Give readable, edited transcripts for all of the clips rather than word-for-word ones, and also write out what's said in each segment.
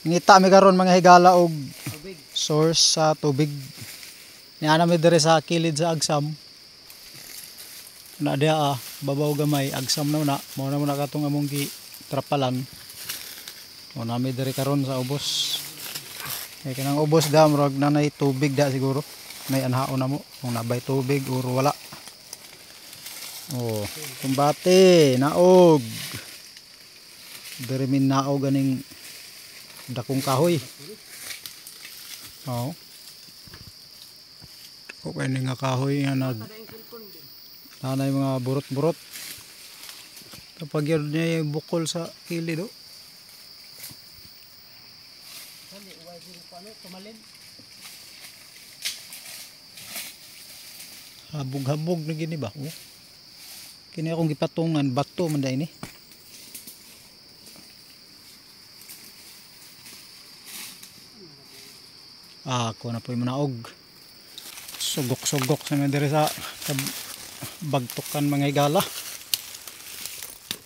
Ngita mi karon, mga higala, og source sa tubig. Niana mi diri sa kilid sa agsam. Na diha babaw gamay agsam na na. Mao na mo na katong among gi trapalan. Mao na mi diri karon sa ubos. Kay kanang ubos da murag nanay tubig da siguro. Nay anhaon na mo kung nabay tubig or wala. Oh, kumbate, naog. Diri min naog aning dakong kahoy. Oo. Okay ni nga kahoy nga nag nanay mga burot-burot. Kapag yun niya yung bukol sa kilid oh. Habog-habog na gini ba? Oh. Kini akong gipatungan, bato man dai ni. Ah, ako na po yung manaog. Sugok-sugok sa mga diri sa bagtukan, mga higala.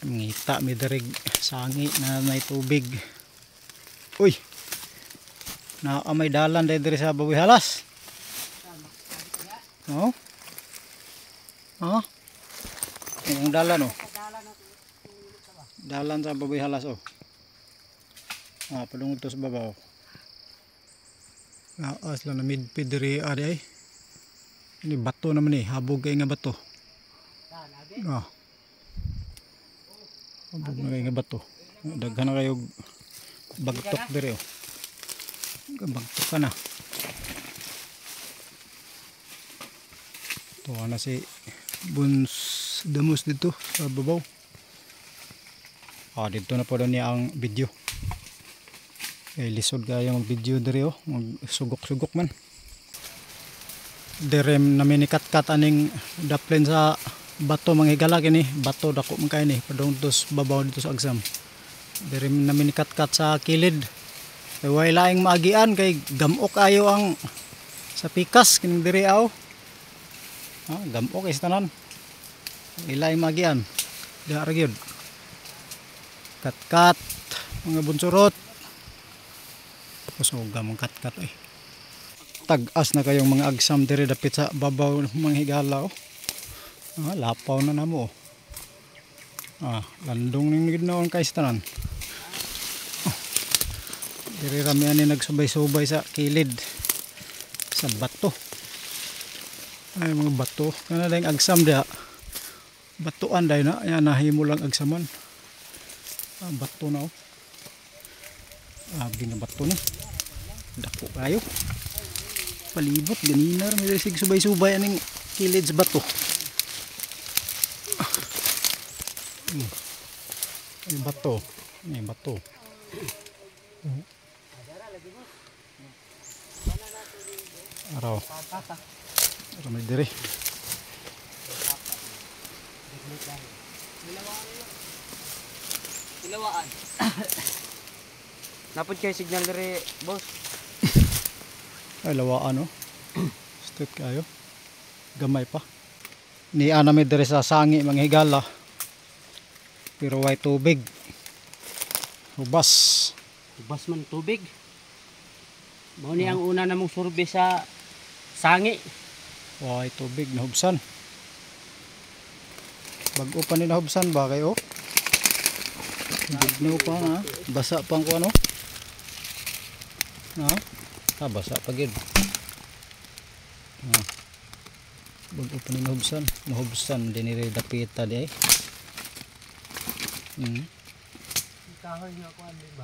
Ngita mi diri sangi na may tubig. Uy. Naa may dalan diri diri sa Baboy Halas. Oh. Ha? Ang dalan oh. Dalan sa Baboy Halas oh. Ah, padungod to sa babaw. Ah, sila na midpid diri ari ay. Ini bato naman eh, habog kay nga bato. Ah. Habog na kay nga bato. Daghan na kayo bagtok diri oh. Bagtok ka na. Tuwa na si Buns Damos dito sa babaw. Ah, dito na po daw niya ang video. Eh, lisod kayo mag video diri oh, magsugok-sugok man. Dire namin ni kat-kat aning daplin sa bato, mga higala. Kini bato dako man kayo ni padung dos babaw dito sa agsam. Dire namin ni kat-kat sa kilid. Kay way laing maagian kay gamok ayo ang sa pikas kining diri aw. Ah, gamok is tanan. Ilaing maagian. Diha ra gyud. Kat-kat mga bunsurot. Kusuga mong kat-kat ay. Tag-as na kayong mga agsam diri dapit sa babaw, mga higala oh. Ah, lapaw na namo oh. Ah, landong ning gid noon kay tanan. Oh. Diri rami ani nagsubay-subay sa kilid sa bato. Ay, mga bato kana dayng agsam diha. Batuan day na, yan nahimo lang agsaman. Ah, bato na oh. Ah, ginabato ni. Dako kayo. Palibot ganina ra may sig subay-subay aning kilid sa bato. Ay bato, ay bato. Araw. Araw may diri. Ilawaan. Napod kay signal diri, boss. Ay lawaan oh. Straight kayo. Gamay pa. Niana mi diri sa sangi, mga higala. Pero way tubig. Hubas. Hubas man tubig. Mao ni ang una namong survey sa sangi. Way tubig, nahubsan. Bag-o pa ni nahubsan ba kayo? Bugnaw pa ha. Basa pang kuno. Ha? Ah, basa pa gid. Ah. Bag-o pa ni nahubsan. Nahubsan diniri dapita di ay. Kahoy nga kuan di ba?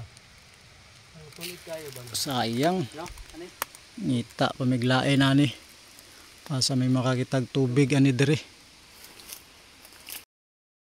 Ang tulig kayo ba? Sayang. No? Ani? Ngita pamiglain ani. Asa may makakitag tubig ani diri.